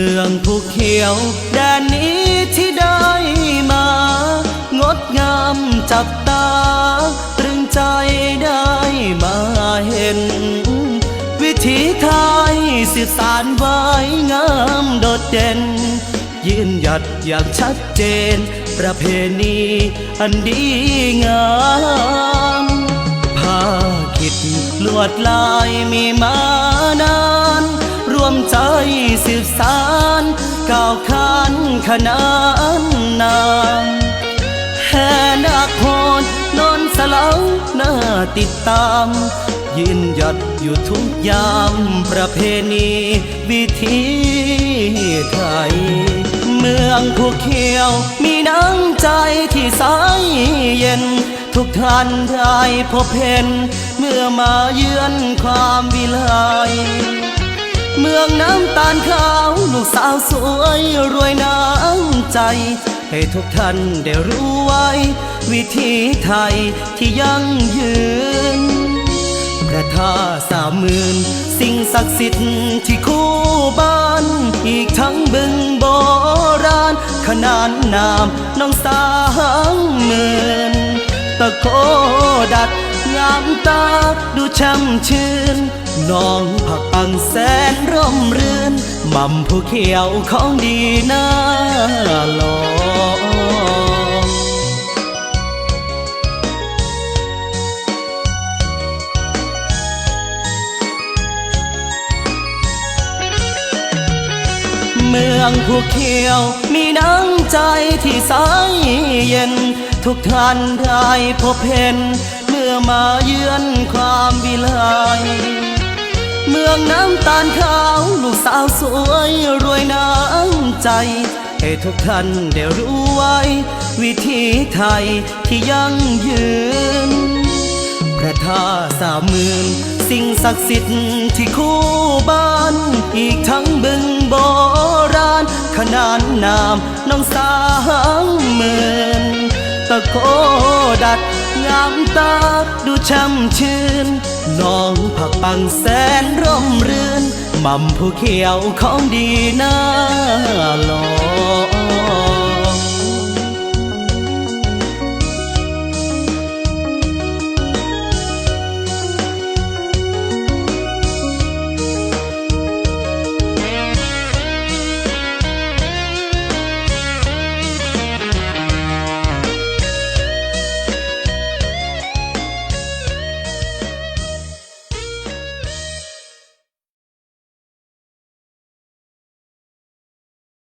ເມືອງພູຂຽວແດນນີ້ທີ່ໄດ້ມາ ງົດງາມຈັບຕາ ຕຶງໃຈໄດ້ມາເຫັນ ວິຖີໄທສືບສານໄວ້ງາມໂດດເດັ່ນ ຢືນຢັດຢ່າງຊັດເຈນ ປະເພນີອັນດີງາມ ຜ້າຂິດລວດລາຍມີມານານ ລວມໃຈສືບສານ ກ້າວຂານຂະໜານນາມ ແຫ່ນາກໂຫດນອນສະເຫຼົາໜ້າຕິດຕາມ ຢືນຢັດຢູ່ທຸກຍາມ ປະເພນີວິຖີໄທ ເມືອງພູຂຽວມີນ້ຳໃຈທີ່ໃສເຢັນ ທຸກທ່ານໄດ້ພົບເຫັນ ເມື່ອມາເຢືອນຄວາມວິໄລ ເມືອງນ້ຳຕານຂາວ ລູກສາວສວຍລວຍນ້ຳໃຈ ໃຫ້ທຸກທ່ານໄດ້ຮູ້ໄວ້ ວິຖີໄທທີ່ຢັ້ງຢືນ ພະທາດສາມໝື່ນ ສິ່ງສັກສິດທີ່ຄູ່ບ້ານ ອີກທັງບຶງໂບລານ ຂະໜານນ້ຳໜອງສາງໝື່ນ ຕະໂກດັດງາມຕາ ດູແຊ່ມຊື່ນ ໜອງຜັກປັງແສນຮົ່ມລື່ນ ໝ່ຳພູຂຽວຂອງດີນາຫຼອງ ເມືອງພູຂຽວມີນ້ຳໃຈທີ່ໃສເຢັນ ທຸກທ່ານໄດ້ພົບເຫັນ ເມື່ອມາເຢືອນຄວາມວິໄລ ເມືອງນ້ຳຕານຂາວ ລູກສາວສວຍລວຍນ້ຳໃຈ ໃຫ້ທຸກທ່ານໄດ້ຮູ້ໄວ້ ວິຖີໄທທີ່ຢັ້ງຢືນ ພະທາດສາມໝື່ນ ສິ່ງສັກສິດທີ່ຄູ່ບ້ານ ອີກທັງບຶງໂບລານ ຂະໜານນ້ຳໜອງສາງໝື່ນ ຕະໂກດັດງາມຕາ ດູແຊ່ມຊື່ນ ໜອງຜັກປັງແສນຮົ່ມລື່ນ ໝ່ຳພູຂຽວຂອງດີນາຫຼອງ